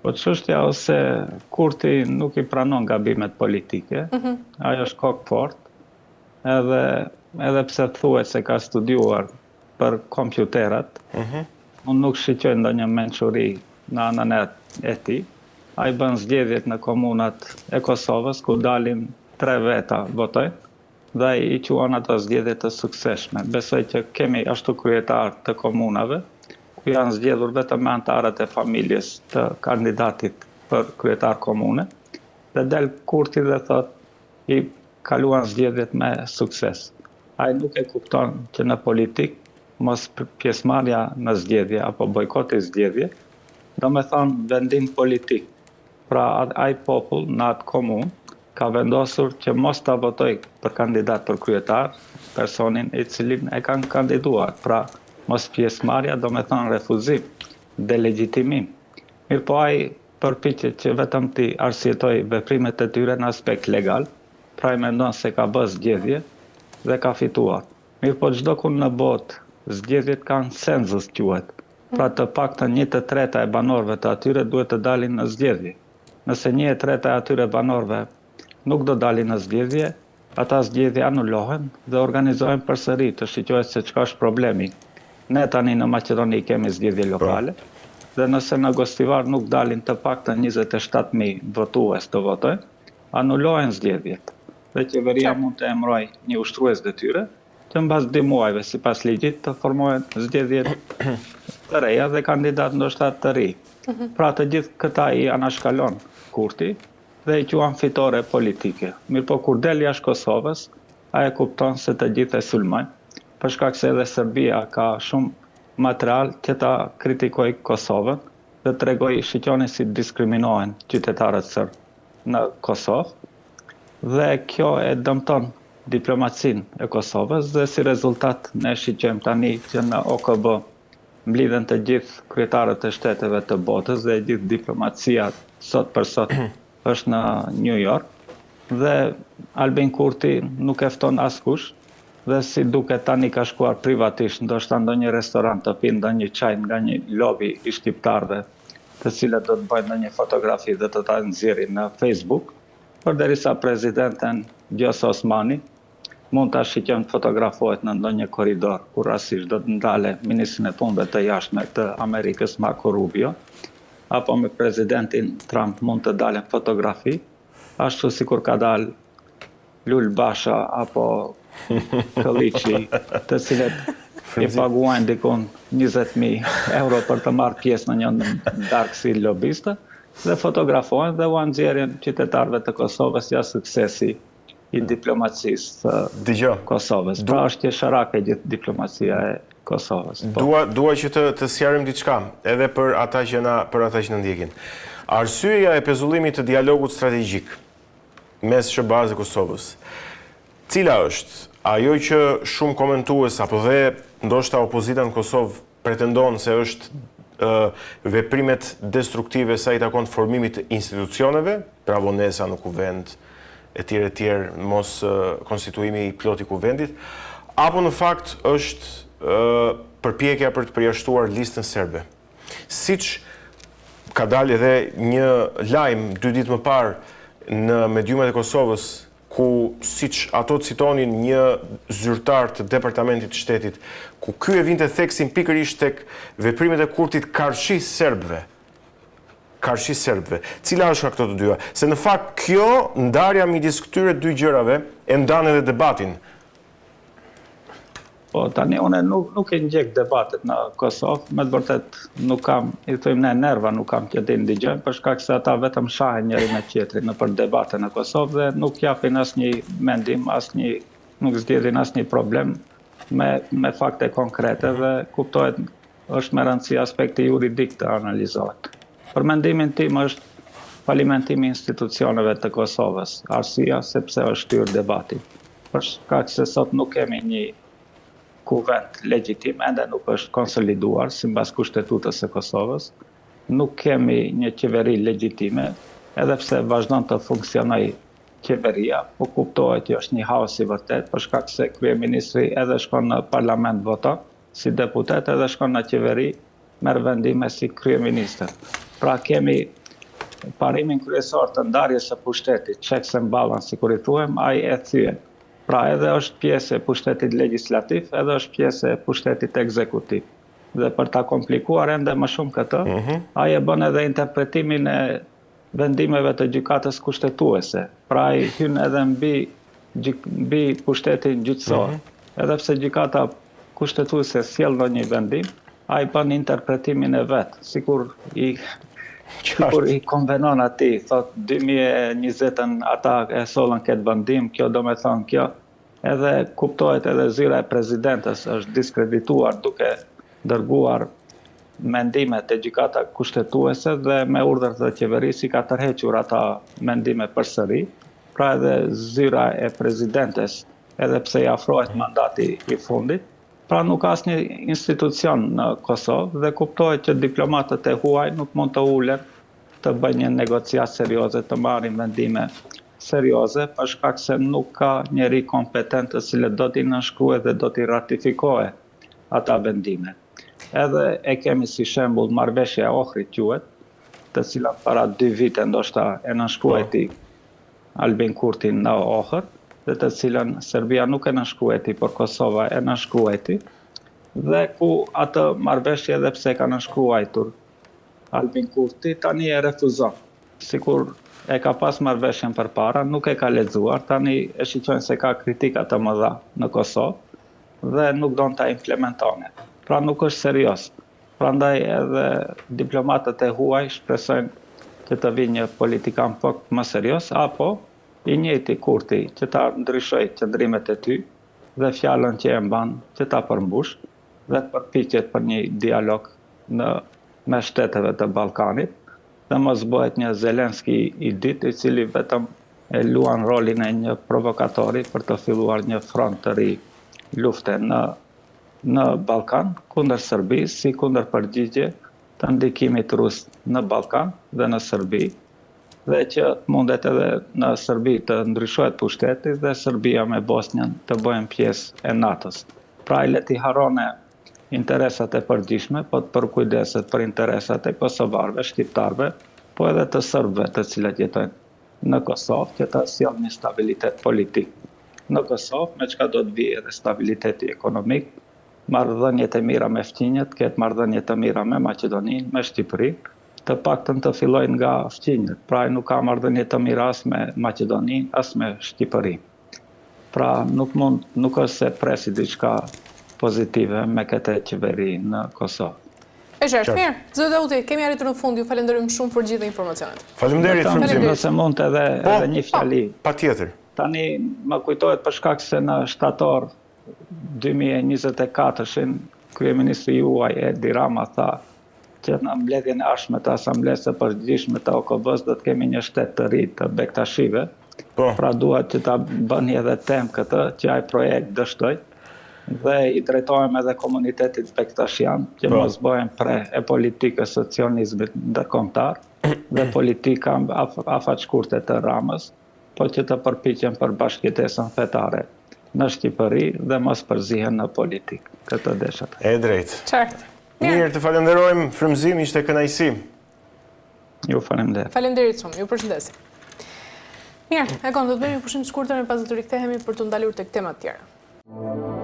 Po çështja është se Kurti nuk i pranon gabimet politike, mm -hmm. ai është kokëfortë, edhe, edhe pse thuhet se ka studiuar për kompjuterat, mm -hmm. unë nuk shiqoj ndonjë mençuri në anën e, e tij. Ai bën zgjedhjet në komunat e Kosovës, ku dalin tre veta votojnë, dhe ai i quan ato zgjedhje të suksesshme. Besoj që kemi ashtu kryetarë të komunave, ku janë zgjedhur vetëm me anëtarët e familjes të kandidatit për kryetar komune, dhe del Kurti dhe thotë i kaluan zgjedhjet me sukses. Ai nuk e kupton që në politikë mospjesëmarrja në zgjedhje apo bojkoti zgjedhje, domethonë vendim politik. Pra ai popull në atë komunë ka vendosur që mos ta votojë për kandidat për kryetar personin i cilin e kanë kandiduar. Pra, mospjesëmarrja domethonë refuzim, delegjitimim. Mirëpo ai përpiqet që vetëm t'i arsyetojë veprimet e tyre në aspekt legal, pra ai mendon se ka bë zgjedhje dhe ka fituar. Mirëpo çdokund në botë zgjedhjet kanë census quhet. Pra të paktën një të treta e banorëve të atyre duhet të dalin në zgjedhje. Nëse një e treta e atyre banorëve nuk do dalin në zgjedhje, ata zgjedhje anulohen dhe organizohen përsëri të shiqohet se çka është problemi. Ne tani në Maqedoni kemi zgjedhje po. lokale dhe nëse në Gostivar nuk dalin të paktën 27.000 votues të votojnë, anulohen zgjedhjet dhe qeveria mund të emërojë një ushtrues detyre që mbas dy muajve sipas ligjit të formohen zgjedhje të reja dhe kandidat ndoshta të ri. Mhm. Pra të gjithë këta i anashkalon Kurti dhe i quan fitore politike. Mirëpo kur del jashtë Kosovës, ai e kupton se të gjithë e sulmojnë, për shkak se edhe Serbia ka shumë material që ta kritikojë Kosovën dhe tregojë shiqoni si diskriminohen qytetarët serbë në Kosovë dhe kjo e dëmton diplomacinë e Kosovës dhe si rezultat ne shiqojmë tani që në OKB mblidhen të gjithë kryetarët e shteteve të botës dhe e gjithë diplomacia sot për sot është në New York dhe Albin Kurti nuk e fton askush dhe si duket tani ka shkuar privatisht ndoshta ndonjë restorant të pinë ndonjë çaj nga një lobi i shqiptarëve të cilët do të bëjnë ndonjë fotografi dhe do ta nxjerrin në Facebook Përderisa presidenten Vjosa Osmani mund ta shiqojmë të fotografohet në ndonjë korridor ku rastësisht do të ndale ministrin e Punëve të Jashtme të Amerikës Marco Rubio, apo me presidentin Trump mund të dalen fotografi, ashtu sikur ka dalë Lul Basha apo Këlliçi, të cilët i paguajnë dikun 20.000 euro për të marrë pjesë në një darkë si lobista, dhe fotografohen dhe ua nxjerrin qytetarëve të Kosovës ja suksesi i diplomacisë së Kosovës. Pra është qesharake gjithë diplomacia e Kosovës. Po. Dua dua që të të sqarojmë diçka, edhe për ata që na për ata që na ndjekin. Arsyeja e pezullimit të dialogut strategjik mes SHBA-së dhe Kosovës. Cila është ajo që shumë komentues apo dhe ndoshta opozita në Kosovë pretendon se është veprimet destruktive sa i takon formimit të institucioneve, pra vonesa në kuvend, e tjerë e tjerë, mos konstituimi i plotë i kuvendit, apo në fakt është përpjekja për të përjashtuar listën serbe. Siç ka dalë edhe një lajm dy ditë më parë në mediumet e Kosovës, ku siç ato citonin një zyrtar të Departamentit të Shtetit, ku ky e vinte theksin pikërisht tek veprimet e Kurtit karshi serbëve. Karshi serbëve. Cila është nga këto të dyja? Se në fakt kjo ndarja midis këtyre dy gjërave e ndan edhe debatin. Po, tani unë nuk, nuk e ndjek debatet në Kosovë, me të vërtet nuk kam, i thojmë ne nerva nuk kam që t'i ndigjojmë, për shkak se ata vetëm shahen njëri me tjetrin nëpër debate në Kosovë dhe nuk japin asnjë mendim, asnjë, nuk zgjidhin asnjë problem me, me fakte konkrete dhe kuptohet është me rëndësi aspekti juridik të analizohet. Për mendimin tim është falimentimi i institucioneve të Kosovës, arsyeja sepse është shtyrë debati. Për shkak se sot nuk kemi një kuvend legjitim, ende nuk është konsoliduar sipas kushtetutës së Kosovës, nuk kemi një qeveri legjitime, edhe pse vazhdon të funksionojë qeveria, po kuptohet që është një haos i vërtet, për shkak se kryeministri edhe shkon në parlament voton si deputet edhe shkon në qeveri merr vendime si kryeministër. Pra kemi Parimin kryesor të ndarjes së pushtetit, checks and balance, sikur i thuhem, ai e thyen. Pra edhe është pjesë e pushtetit legjislativ, edhe është pjesë e pushtetit ekzekutiv. Dhe për ta komplikuar ende më shumë këtë, mhm. ai e bën edhe interpretimin e vendimeve të gjykatës kushtetuese. Pra ai hyn edhe mbi mbi pushtetin gjyqësor. Mm -hmm. Edhe pse gjykata kushtetuese sjell ndonjë vendim, ai bën interpretimin e vet, sikur i sikur i konvenon atij, thotë 2020-ën ata e sollën këtë vendim, kjo do me thonë kjo, edhe kuptohet edhe zyra e presidentes është diskredituar duke dërguar mendime te gjykata kushtetuese dhe me urdhër të qeverisë i ka tërhequr ata mendime përsëri, pra edhe zyra e presidentes, edhe pse i afrohet mandati i fundit, pra nuk ka asnjë institucion në Kosovë dhe kuptohet që diplomatët e huaj nuk mund të ulen të bëjnë një negociatë serioze, të marrin vendime serioze, për shkak se nuk ka njeri kompetent të cilët do t'i nënshkruajë dhe do t'i ratifikojë ata vendime. Edhe e kemi si shembull marrëveshja e Ohrit quhet, të cilat para dy vite ndoshta e nënshkruajti po. Albin Kurti në Ohër, dhe të cilën Serbia nuk e nënshkruajti, por Kosova e nënshkruajti, dhe ku atë marrëveshje edhe pse e ka nënshkruajtur Albin Kurti, tani e refuzon. Sikur e ka pas marrëveshjen përpara, nuk e ka lexuar, tani e shiqojnë se ka kritika të mëdha në Kosovë, dhe nuk don ta implementone. Pra nuk është serioz. Prandaj edhe diplomatët e huaj shpresojnë që të vijë një politikan pak më serioz apo i njëjti Kurti që ta ndryshojë qëndrimet e tij dhe fjalën që e mban që ta përmbush dhe të përpiqet për një dialog në mes shteteve të Ballkanit dhe mos bëhet një Zelenski i dytë i cili vetëm e luan rolin e një provokatori për të filluar një front të ri lufte në në Ballkan kundër Serbisë si kundërpërgjigje të ndikimit rus në Ballkan dhe në Serbi dhe që mundet edhe në Serbi të ndryshohet pushteti dhe Serbia me Bosnjën të bëhen pjesë e NATO-s. Pra ai le t'i harrone interesat e përgjithshme, po të përkujdeset për interesat e kosovarëve, shqiptarëve, po edhe të serbëve të cilët jetojnë në Kosovë, që të sjellë një stabilitet politik në Kosovë, me çka do të vijë edhe stabiliteti ekonomik, marrëdhëniet e mira me fqinjët, ketë marrëdhënie të mira me Maqedoninë, me Shqipërinë, të paktën të fillojnë nga fqinjët. Pra ai nuk ka marrëdhënie të mira as me Maqedoninë, as me Shqipërinë. Pra nuk mund, nuk është se presi diçka pozitive me këtë qeveri në Kosovë. E qartë, mirë. Zoti Dauti, kemi arritur në fund, ju falenderojmë shumë për gjithë informacionet. Faleminderit, Frymëzim. Nëse mund edhe po, edhe një fjali. Patjetër. Tani më kujtohet për shkak se në shtator 2024-shin kryeministri juaj Edi Rama tha që në mbledhjen e ardhshme të Asamblesë së Përgjithshme të OKB-së do të kemi një shtet të ri të Bektashive. Po. Pra duhet që ta bëni edhe temë këtë, që ai projekt dështoi dhe i drejtohem edhe komunitetit bektashian që po. mos bëhen pre e politikës së cionizmit ndërkombëtar dhe politika afatshkurte të Ramës, po që të përpiqen për bashkëjetesën fetare në Shqipëri dhe mos përzihen në politikë. Këtë desha të. E drejtë. Qartë. Mirë, të falenderojmë, Frymëzim, ishte kënaqësi. Ju faleminderit. Faleminderit shumë, ju përshëndesim. Mirë, Egon, do të bëjmë një pushim të shkurtër e pas do të rikthehemi për t'u ndalur tek tema të tjera.